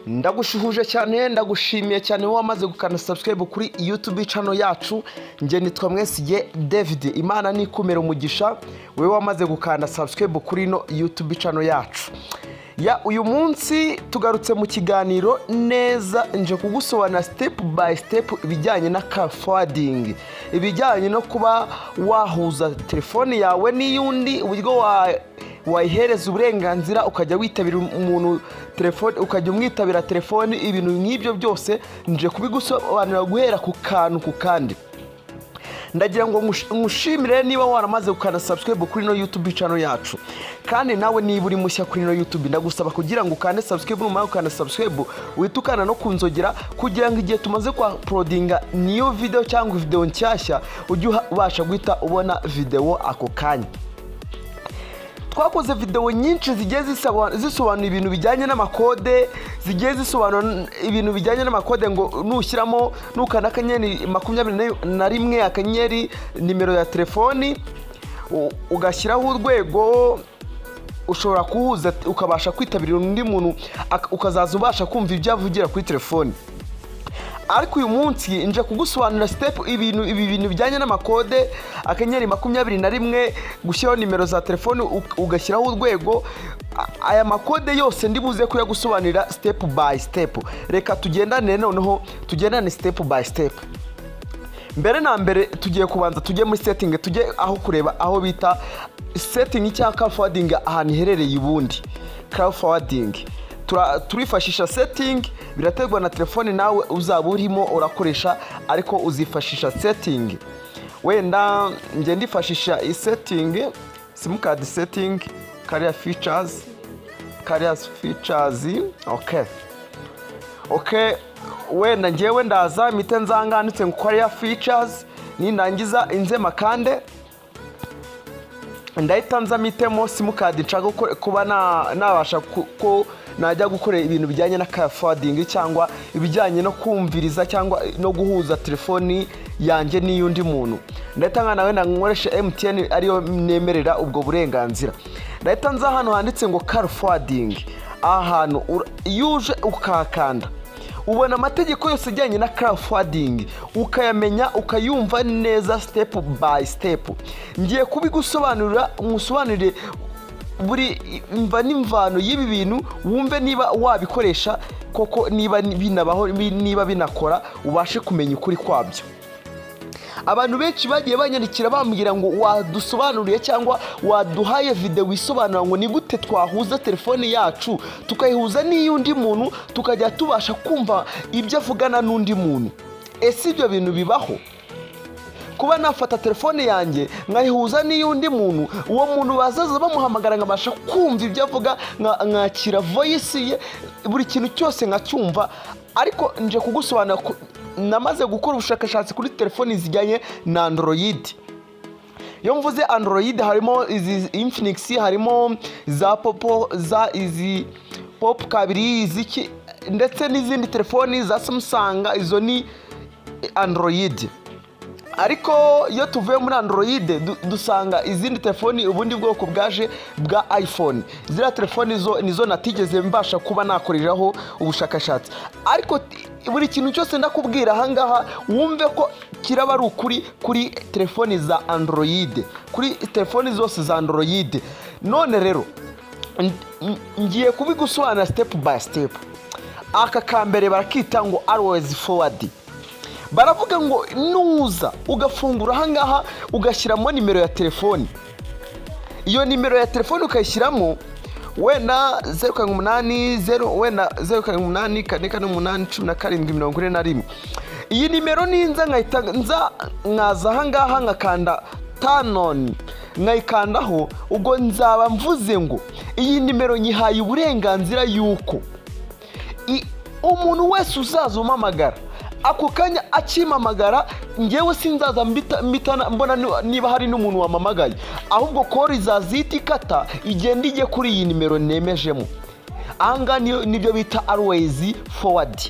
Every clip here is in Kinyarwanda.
Ndagushuhuje cyane, ndagushimiye cyane wowe wamaze gukanda subscribe kuri YouTube channel yacu. Njye nitwa Mwesige David. Imana nikumera umugisha wowe wamaze gukanda subscribe kuri ino YouTube channel yacu. Ya, uyu munsi tugarutse mu kiganiro neza. Nje kugusobanura step by step ibijyanye na call forwarding, ibijyanye no kuba wahuza telefone yawe n'iy'undi, uburyo wayihereza uburenganzira ukajya witabira umuntu telefone, ukajya umwitabira telefone, ibintu nk'ibyo byose nje kubigusobanurira guhera ku kantu ku kandi. Ndagira ngo nkushimire niba waramaze gukanda subscribe kuri ino YouTube channel yacu. Kandi nawe niba uri mushya kuri ino YouTube, ndagusaba kugira ngo ukande subscribe. Numara gukanda subscribe, uhite ukanda no kunzogera kugira ngo igihe tumaze kwa uploadinga niyo video cyangwa video nshyashya, ujye ubasha guhita ubona video ako kanya. Twakoze videwo nyinshi zigiye zisobanura ibintu bijyanye n'amakode, zigiye zisobanura ibintu bijyanye n'amakode, ngo nushyiramo, nukanda *21 akanyenyeri nimero ya telefoni, ugashyiraho urwego, ushobora kuhuza ukabasha kwitabira undi muntu, ukazaza ubasha kumva ibyo avugira kuri telefoni. Ariko uyu munsi nje kugusobanurira step ibintu ibi bintu bijyanye n'amakode, *21, gushyiraho nimero za telefoni, ugashyiraho urwego. Aya makode yose ndi buze kuyagusobanurira step by step. Reka tugendane noneho, tugendane step by step. Mbere na mbere tugiye kubanza tujye muri setting, tujye aho kureba aho bita setting cyangwa call forwarding, ahantu iherereye. Ubundi call forwarding turifashisha setting, biraterwa na telefone nawe uzaba urimo urakoresha, ariko uzifashisha setting. Wenda njye ndifashisha iyi setting, SIM card setting, carrier features, carrier features. Okay, wenda ngewe ndaza mpite nzanga handitse ngo carrier features. Nindangiza inze makande, ndahita nza mpitemo SIM card nshaka kuba nabasha ko najya gukora ibintu bijyanye na call forwarding cyangwa ibijyanye no kumviriza cyangwa no guhuza telefoni yanjye n'iy'undi muntu. Ndahita nkana wenda nkoresha MTN, ariyo nemerera ubwo burenganzira. Ndahita nza hano handitse ngo call forwarding. Aha hantu iyo uje ukahakanda, ubona amategeko yose ajyanye na call forwarding, ukayamenya, ukayumva neza step by step. Ngiye kubigusobanurira, nkusobanurire buri imva n'imvano y'ibi bintu, wumve niba wabikoresha koko, niba binabaho, niba binakora, ubashe kumenya ukuri kwabyo. Abantu benshi bagiye banyandikira bambwira ngo wadusobanuriye cyangwa waduhaye videwo isobanura ngo ni gute twahuza telefone yacu tukayihuza n'iy'undi muntu, tukajya tubasha kumva ibyo avugana n'undi muntu. Ese ibyo bintu bibaho, kuba nafata telefone yanjye nkayihuza n'iy'undi muntu, uwo muntu bazaza bamuhamagara nkabasha kumva ibyo avuga, nkakira voice ye, buri kintu cyose nkacyumva? Ariko nje kugusobanurira namaze gukora ubushakashatsi kuri telefoni zijyanye na Android. Iyo mvuze Android, harimo izi Infinix, harimo za Popo, za izi Pop kabiri, iziki, ndetse n'izindi telefoni za Samsung. Izo ni Android. Ariko iyo tuvuye muri Android, dusanga izindi telefoni, ubundi bwoko bwaje bwa iPhone. Ziriya telefoni zo nizo natigeze mbasha kuba nakoreraho ubushakashatsi. Ariko buri kintu cyose ndakubwira ahangaha, wumve ko kiraba ari ukuri kuri telefoni za Android, kuri telefoni zose za Android. None rero ngiye kubigusobanura step by step. Aka kambere barakita ngo always forward. Baravuga ngo nuza ugafungura ahangaha, ugashyiramo nimero ya telefoni, iyo nimero ya telefoni ukayishyiramo wenda 0780, wenda 0784481741. Iyi nimero ninza nkahita nza nkaza ahangaha nkakanda turn on, nkayikandaho, ubwo nzaba mvuze ngo iyi nimero nyihaye uburenganzira yuko umuntu wese uzaza umpamagara ako kanya akimpamagara, ngewe sinzaza mbita mbona niba hari n'umuntu wampamagaye, ahubwo call izaza ihita ikata igenda ijye kuri iyi nimero nemejemo. Ahangaha nibyo bita always forward.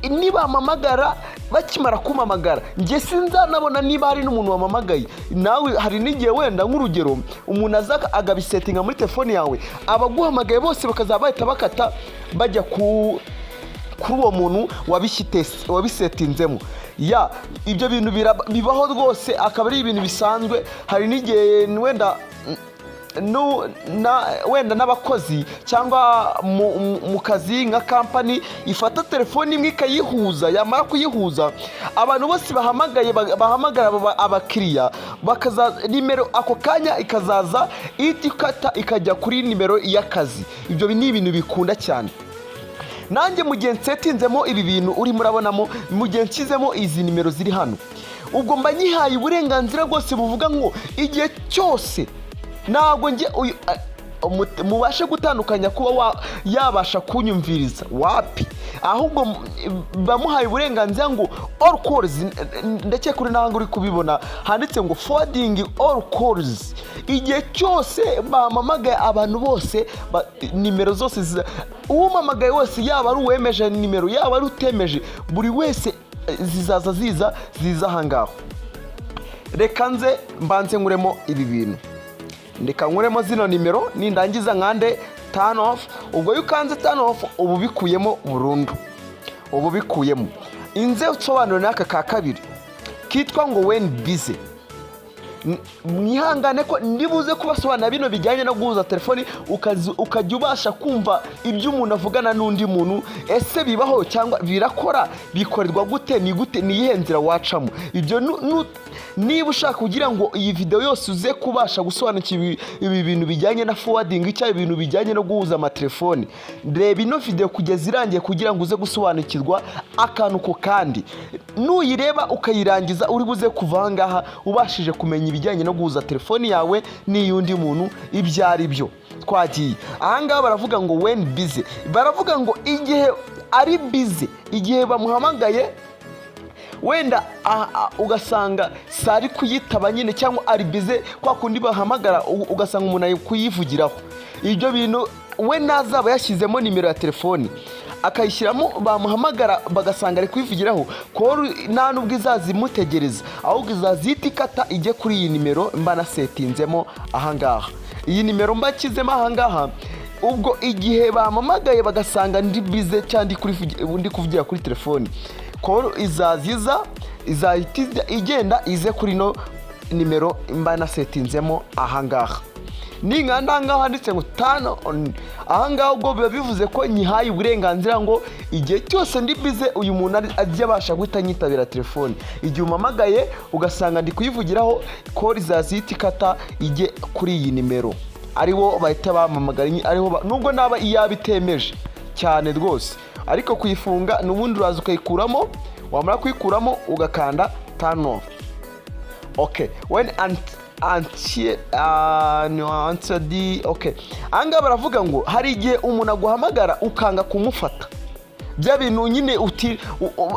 Nibampamagara, bakimara kumpamagara, njye sinzanabona niba hari n'umuntu wampamagaye. Nawe hari n'igihe wenda, nk'urugero, umuntu aza akabisettinga muri telefone yawe, abaguhamagaye bose bakazaba bahita bakata bajya ku kuri uwo muntu wabisetinzemo. Ya, ibyo bintu bibaho rwose, akaba ari ibintu bisanzwe. Hari n'igihe wenda wenda n'abakozi cyangwa mu kazi, nka kampani ifata telefoni imwe ikayihuza, yamara kuyihuza, abantu bose bahamagaye, bahamagara abakiriya, bakaza nimero ako kanya ikazaza ihita ikata ikajya kuri nimero y'akazi. Ibyo ni ibintu bikunda cyane. Nanjye mu gihe nsetinzemo ibi bintu urimo urabonamo, mu gihe nshyizemo izi nimero ziri hano, ubwo mba nyihaye uburenganzira bwose buvuga ngo igihe cyose ntabwo njye mubashe gutandukanya kuba yabasha kunyumviriza wapi, ahubwo bamuhaye uburenganzira ngo all calls. Ndakeka kuri ntabwo uri kubibona, handitse ngo forwarding all calls. Igihe cyose bampamagaye, abantu bose nimero zose uwumpamagaye wese, yaba ari uwemeje nimero, yaba ari utemeje, buri wese, zizaza ziza ahangaho. Reka nze mbanze nkuremo ibi bintu, reka nkuremo zino nimero, nindangiza nkande turn off. Ubwo iyo ukanze turn off, uba ubikuyemo burundu, uba ubikuyemo. Inze usobanuro n'aka ka kabiri kitwa ngo when busy. Mwihangane ko ndibuze kubasobanurira bino bijyanye no guhuza telefoni, ukajya ubasha kumva ibyo umuntu avugana n'undi muntu. Ese bibaho cyangwa birakora? Bikorerwa gute? Ni gute? Ni iyihe nzira wacamo? Ibyo niba ushaka kugira ngo iyi video yose uze kubasha gusobanukirwa ibi bintu bijyanye na forwarding cyangwa ibintu bijyanye no guhuza amatelefoni, reba ino video kugeza irangiye kugira ngo uze gusobanukirwa akantu ku kandi. Nuyireba ukayirangiza, uri buze kuva aha ngaha ubashije kumenya ibijyanye no guhuza telefoni yawe n'iy'undi muntu ibyo ari byo. Twagiye. Ahangaha baravuga ngo when busy, baravuga ngo igihe ari busy, igihe bamuhamagaye wenda ugasanga si ari kuyitaba nyine cyangwa ari busy, kwa kundi bahamagara ugasanga umuntu ari kuyivugiraho. Ibyo bintu we nazaba yashyizemo nimero ya telefoni akayishyiramo, bamuhamagara bagasanga ari kuyivugiraho, call nta nubwo izaza imutegereza, ahubwo izaza ihita ikata ijye kuri iyi nimero mba nasetinzemo ahangaha. Iyi nimero mba nshyizemo ahangaha, ubwo igihe bampamagaye bagasanga ndi busy cyangwa ndi kuvugira kuri telefoni, call izaza iza izahita igenda ize kuri ino nimero mba nasetinzemo ahangaha. Ninkanda ahangaha handitse ngo turn on ahangaha, ubwo biba bivuze ko nyihaye uburenganzira ngo igihe cyose ndi busy, uyu muntu ajye abasha guhita anyitabira telefoni. Igihe umpamagaye ugasanga ndi kuyivugiraho, call izaza ihita ikata ijye kuri iyi nimero, aribo bahita bampamagara, ariho nubwo naba iyaba itemeje cyane rwose. Ariko kuyifunga n'ubundi uraza ukayikuramo, wamara kuyikuramo ugakanda turn off. Okay, when anti no answer the okay. Ahangaha baravuga ngo hari igihe umuntu aguhamagara ukanga kumufata, bya bintu nyine uti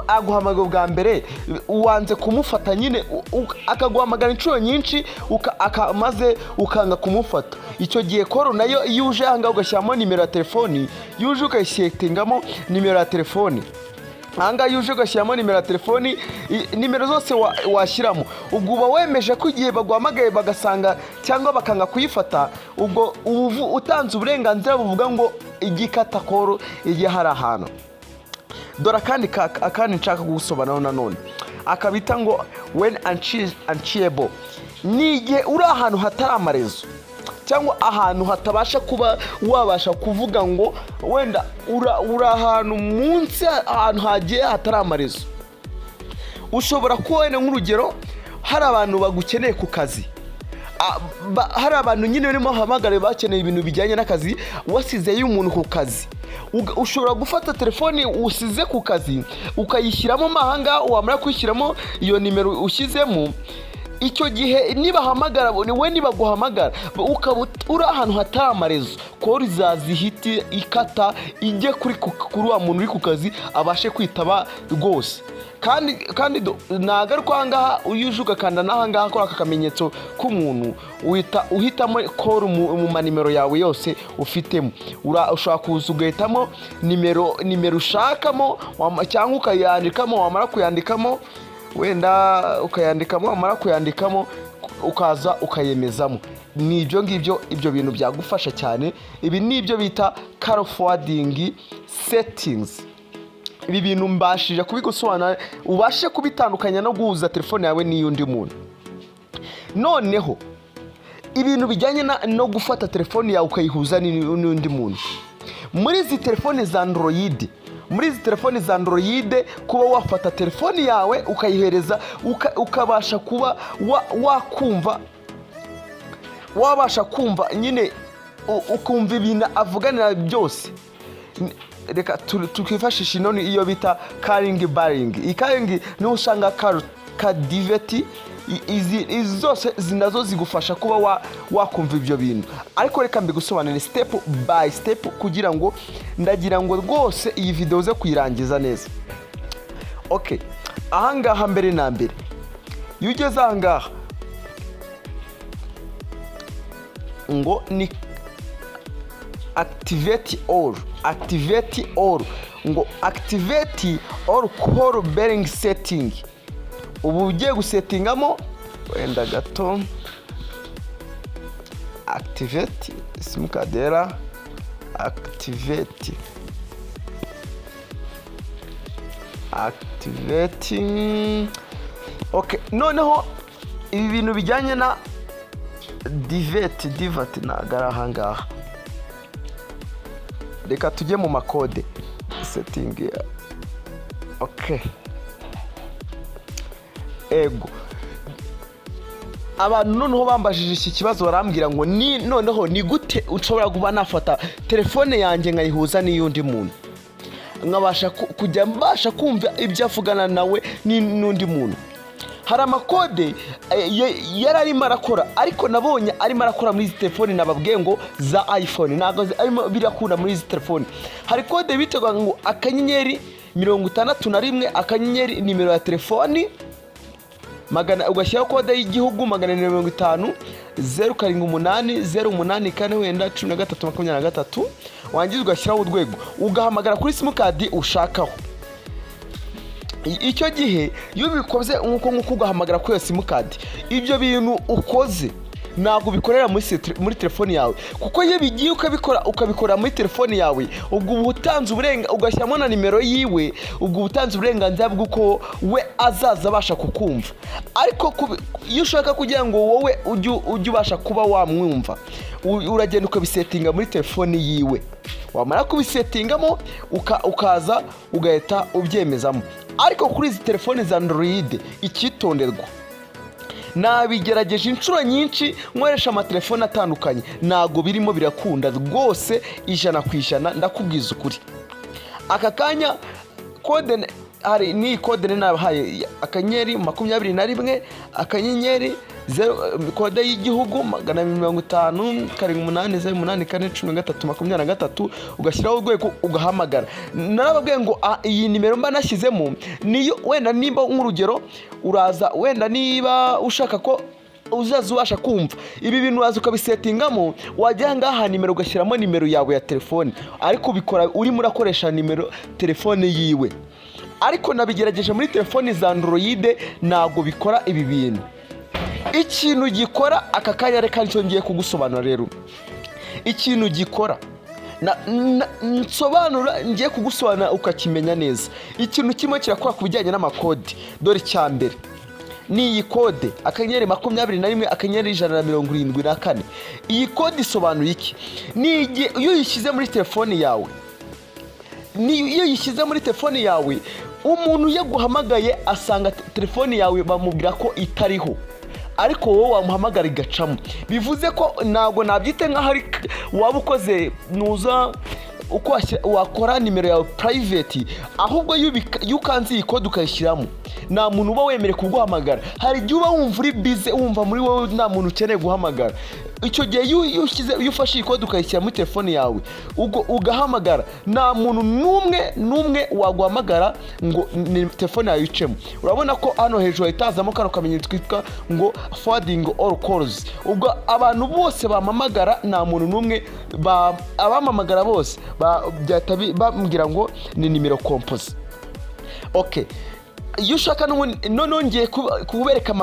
aguhamagara bwa mbere uwanze kumufata nyine, akaguhamagara inshuro nyinshi maze ukanga kumufata. Icyo gihe call nayo, iyo uje ahangaha ugashyiramo nimero ya telefoni, iyo uje ukayisetingamo nimero ya telefoni ahangaha, iyo uje ugashyiramo nimero ya telefoni, nimero zose washyiramo, ubwo uba wemeje ko igihe baguhamagaye bagasanga cyangwa bakanga kuyifata, ubwo uba utanze uburenganzira buvuga ngo igikata call igihe hari ahantu. Dore akandi akandi nshaka kugusobanuraho nanone, akabita ngo when unreachable. Ni igihe uri ahantu hatari amarezo cyangwa ahantu hatabasha kuba wabasha kuvuga ngo wenda uri ahantu munsi, ahantu hagiye hatari amarezo. Ushobora kuba wenda, nk'urugero, hari abantu bagukeneye ku kazi, hari abantu nyine barimo bahamagara bakeneye ibintu bijyanye n'akazi, wasizeyo umuntu ku kazi. Ushobora gufata telefoni usize ku kazi ukayishyiramo mo ahangaha, wamara kuyishyiramo iyo nimero ushyizemo, icyo gihe nibahamagara we, nibaguhamagara ukaba uri ahantu hatari amarezo, call izaza ihite ikata ijye kuri wa muntu uri ku kazi, abashe kwitaba rwose. Kandi nagaruka ahangaha, iyo uje ugakanda n'ahangaha kuri aka kamenyetso k'umuntu, uhita uhitamo call mu manimero yawe yose ufitemo. Ushobora kuza ugahitamo nimero ushakamo, cyangwa ukayandikamo, wamara kuyandikamo, wenda ukayandikamo, wamara kuyandikamo ukaza ukayemezamo. Ni ibyo ngibyo, ibyo bintu byagufasha cyane. Ibi ni ibyo bita call forwarding settings. Ibi bintu mbashije kubigusobanura, ubashe kubitandukanya no guhuza telefone yawe n'iy'undi muntu. Noneho ibintu bijyanye no gufata telefone yawe ukayihuza n'undi muntu muri izi telefone za Android, muri izi telefone za Android, kuba wafata telefone yawe ukayihereza, ukabasha kuba wakumva, wabasha kumva nyine, ukumva ibintu avuganira byose. Reka twifashishe ino iyo bita calling barring. Iyi calling niho usanga ka divert. Izi zose nazo zigufasha kuba wakumva ibyo bintu. Ariko reka mbigusobanurire step by step, kugira ngo, ndagira ngo rwose iyi video uze kuyirangiza neza. Okay, ahangaha mbere na mbere, iyo ugeze ahangaha ngo ni activate all, activate all, ngo activate all call barring setting. Ubu ugiye gusettingamo wenda gato activate simukadi era activate, activate. Okay, noneho ibi bintu bijyanye na divert, divert ntabwo ari ahangaha. Reka tujye mu makode setting. Okay, ego, abantu noneho bambajije iki kibazo, barambwira ngo ni noneho ni gute ushobora kuba nafata telefone yanjye nkayihuza n'iy'undi muntu, nkabasha kujya mbasha kumva ibyo avugana nawe n'undi muntu? Hari amakode yari arimo arakora, ariko nabonye arimo arakora muri izi telefoni nababwiye ngo za iPhone. Ntabwo arimo birakunda muri izi telefoni. Hari kode bitaga ngo *61 akanyenyeri nimero ya telefoni magana, ugashyiraho kode y'igihugu 450 078 084 wenda 13 23, wangiza ugashyiraho urwego, ugahamagara kuri simukadi ushakaho. Icyo gihe iyo ubikoze nk'uko ugahamagara kuri iyo simukadi, ibyo bintu ukoze ntabwo ubikorera muri telefoni yawe, kuko iyo bigiye ukabikora, ukabikora muri telefoni yawe, ubwo uba utanze uburenga, ugashyiramo na nimero yiwe, ubwo uba utanze uburenganzira bw'uko we azaza abasha kukumva. Ariko iyo ushaka kugira ngo wowe ujye ubasha kuba wamwumva, uragenda ukabisettinga muri telefoni yiwe, wamara kubisettingamo ukaza ugahita ubyemezamo. Ariko kuri izi telefoni za Android, icyitonderwa, nabigerageje inshuro nyinshi nkoresha amatelefone atandukanye, ntabwo birimo birakunda rwose 100%. Ndakubwiza ukuri, aka kanya kode hari n'iyi kode nari nabahaye, *21 akanyenyeri zeru, kode y'igihugu 250 7 8 0 8 4 13 23, ugashyiraho urwego, ugahamagara. Narababwiye ngo iyi nimero mba nashyizemo niyo wenda nimba nk'urugero uraza, wenda niba ushaka ko uzaza ubasha kumva ibi bintu, uraza ukabisettingamo, wajya ngaha nimero ugashyiramo nimero yawe ya telefone, ariko ubikora urimo urakoresha nimero telefone yiwe. Ariko nabigerageje muri telefoni za Android, ntabwo bikora ibi bintu. Ikintu gikora aka kanya, reka nicyo ngiye kugusobanura rero. Ikintu gikora nsobanura, ngiye kugusobanura ukakimenya neza. Ikintu kimwe kirakora ku bijyanye n'amakode, dore icya mbere ni iyi kode *21 *174. Iyi kode isobanuye iki? Ni igihe iyo uyishyize muri telefoni yawe, ni iyo uyishyize muri telefoni yawe, umuntu iyo aguhamagaye asanga telefoni yawe bamubwira ko itariho, ariko wowe wamuhamagara igacamo. Bivuze ko ntabwo nabyite nk'aho ari waba ukoze nuza uko wakora nimero yawe private. Ahubwo iyo ukanze iyi kode ukayishyiramo, nta muntu uba wemerewe kuguhamagara. Hari igihe uba wumva uri busy, wumva muri wowe nta muntu ukeneye guhamagara. Icyo gihe iyo ufashe iyi kode ukayishyira muri telefone yawe, ubwo ugahamagara, nta muntu n'umwe n'umwe waguhamagara ngo ni telefone yawe icemo. Urabona ko hano hejuru hahita hazamo kano kamenyetso kitwa ngo forwarding all calls. Ubwo abantu bose bampamagara, nta muntu n'umwe abampamagara bose byahita bambwira ngo ni nimero composé. Okay. Iyo ushaka n'ubundi, noneho ngiye kubereka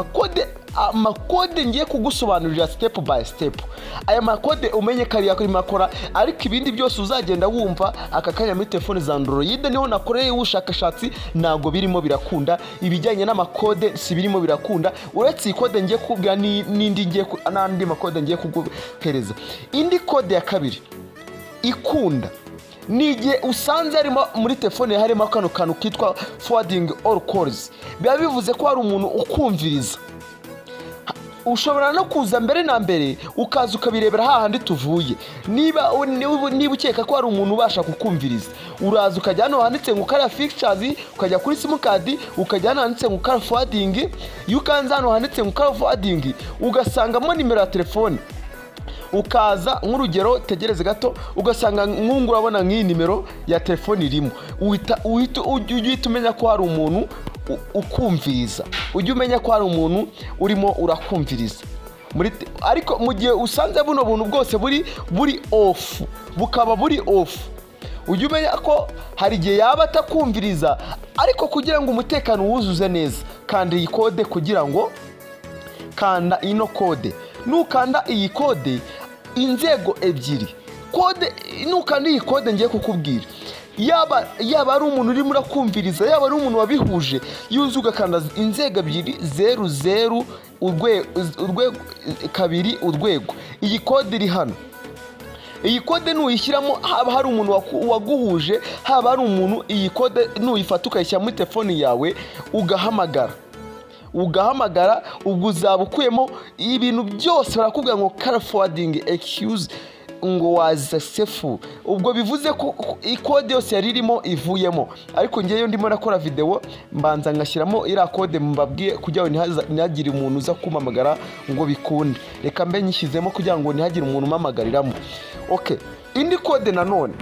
amakode ngiye kugusobanurira step by step. Aya makode umenye ko ariyo arimo akora, ariko ibindi byose uzagenda wumva aka kanya muri telefone za Android niho nakoreye ubushakashatsi, ntabwo birimo birakunda. Ibijyanye n'amakode si birimo birakunda, uretse iyi kode ngiye kukubwira n'indi ngiye n'andi makode ngiye kuguhereza. Indi kode ya kabiri ikunda ni igihe usanze harimo muri telefone harimo kano kantu kitwa forwarding all calls. Biba bivuze ko hari umuntu ukumviriza. Ushobora no kuza mbere na mbere ukaza ukabirebera hahandi tuvuye. Niba ukeka ko hari umuntu ubasha kukumviriza, uraza ukajya hano handitse ngo carrier features, ukajya kuri SIM card, ukajya hano handitse ngo call forwarding. Iyo ukanze hano handitse ngo call forwarding, ugasangamo nimero ya telefone, ukaza nk'urugero, tegereze gato, ugasanga nk'ubu urabona nk'iyi nimero ya telefone irimo, uhita ujya umenya ko hari umuntu ukumviriza. Ujya umenya ko hari umuntu urimo urakumviriza. Ariko mu gihe usanze buno buntu bwose buri off, bukaba buri off, ujya umenya ko hari igihe yaba atakumviriza. Ariko kugira ngo umutekano wuzuze neza, kanda iyi kode. Kugira ngo kanda ino kode, nukanda iyi kode, inzego ebyiri kode, nukanda iyi kode ngiye kukubwira, yaba ari umuntu urimo urakumviriza, yaba ari umuntu wabihuje, yuzuye ugakanda inzego ebyiri, zeru zeru, urwego, kabiri, urwego. Iyi kode iri hano, iyi kode nuyishyiramo, haba hari umuntu waguhuje, haba hari umuntu, iyi kode nuyifata ukayishyira muri telefoni yawe, ugahamagara, ubwo uzaba ukuyemo ibintu byose. Barakubwira ngo call forwarding access ngo was successful. Ubwo bivuze ko ikode yose yari irimo ivuyemo. Ariko ngewe ndimo nakora videwo, mbanza ngashyiramo iriya kode mbabwiye kugira ngo ntihagire umuntu uza kumpamagara ngo bikunde. Reka mbe nyishyizemo kugira ngo ntihagire umuntu umpamagariramo. OK, indi kode nanone,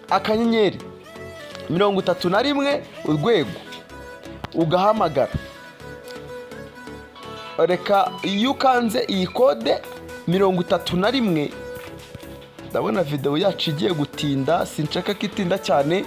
*31#, ugahamagara. Reka iyo ukanze iyi kode 31, ndabona videwo yacu igiye gutinda, sinshaka ko itinda cyane.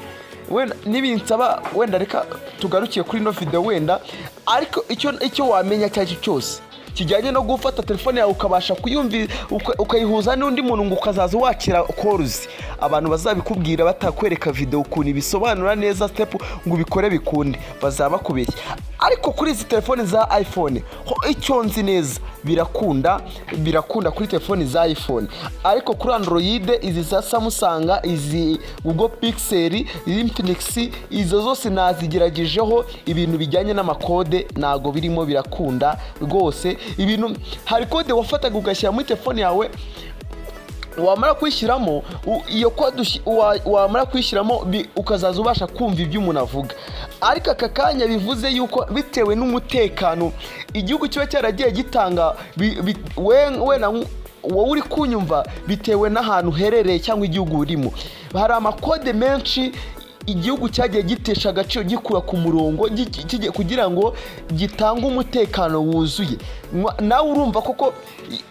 Wenda nibinsaba, wenda reka tugarukiye kuri ino videwo wenda. Ariko icyo wamenya icyo ari cyo cyose kijyanye no gufata telefone yawe ukabasha kuyumvira, ukayihuza n'undi muntu ngo ukazaza wakira calls, abantu bazabikubwira batakwereka videwo ukuntu ibisobanura neza step ngo ubikore bikunde, bazaba bakubeshya. Ariko kuri izi telefone za iPhone ho, icyo nzi neza birakunda, birakunda kuri telefoni za iPhone. Ariko kuri Android, izi za Samsung, izi Google Pixel, Infinix, izo zose nazigeragejeho, ibintu bijyanye n'amakode ntabwo birimo birakunda rwose. Ibintu, hari kode wafataga ugashyira muri telefone yawe, wamara kuyishyiramo iyo kode wamara kuyishyiramo ukazaza ubasha kumva ibyo umuntu avuga. Ariko aka kanya bivuze yuko bitewe n'umutekano igihugu kiba cyaragiye gitanga, wenda wowe uri kunyumva, bitewe n'ahantu uherereye cyangwa igihugu urimo, hari amakode menshi igihugu cyagiye gitesha agaciro, gikura ku murongo kugira ngo gitange umutekano wuzuye. Nawe urumva koko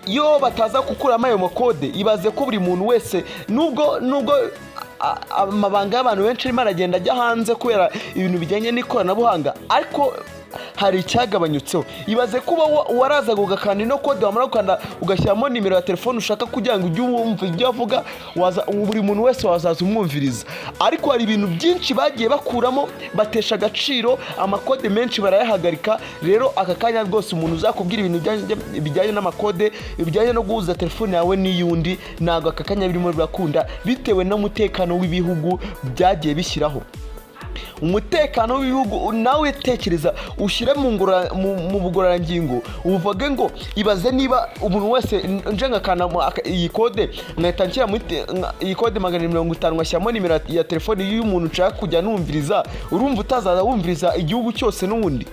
iyo bataza gukuramo ayo makode, ibaze ko buri muntu wese, nubwo amabanga y'abantu benshi arimo aragenda ajya hanze kubera ibintu bijyanye n'ikoranabuhanga, ariko hari icyagabanyutseho. Ibaze kuba warazaga ugakanda ino kode, wamara gukanda ugashyiramo nimero ya telefone ushaka kugira ngo ujye wumva ibyo avuga, buri muntu wese wazaza umwumviriza. Ariko hari ibintu byinshi bagiye bakuramo, batesha agaciro amakode menshi, barayahagarika. Rero aka kanya rwose umuntu uzakubwira ibintu bijyanye n'amakode, bijyanye no guhuza telefone yawe n'iy'undi, ntabwo aka kanya birimo birakunda, bitewe n'umutekano w'ibihugu byagiye bishyiraho umutekano w'ibihugu. Nawe tekereza ushyire mu bugororangingo, uvuge ngo ibaze niba umuntu wese nje ngakanda iyi kode, nkahita nshyira muri iyi kode 250, ngashyiramo nimero ya telefone y'umuntu nshaka kujya numviriza, urumva utazaza wumviriza igihugu cyose n'ubundi?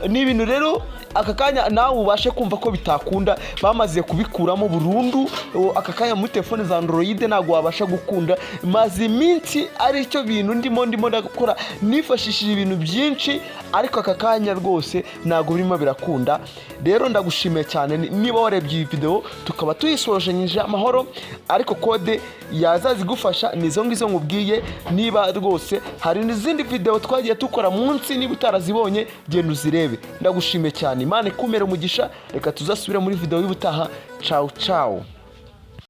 Ni ibintu rero aka kanya nawe ubashe kumva ko bitakunda, bamaze kubikuramo burundu. Aka kanya muri telefone za Android ntabwo wabasha gukunda. Maze iminsi aricyo bintu ndimo ndakora. Niba Nifashishije ibintu byinshi, ariko aka kanya rwose ntabwo birimo birakunda. Rero ndagushimiye cyane niba warebye iyi video, tukaba tuyisojenyije amahoro. Ariko code yazazigufasha ni izo ngizo nkubwiye. Niba rwose hari n'izindi video twagiye dukora munsi, niba utarazibonye, genda uzirebe. Ndagushimiye cyane, Imana ikumere umugisha. Reka tuzasubire muri video y'ubutaha. Ciao ciao.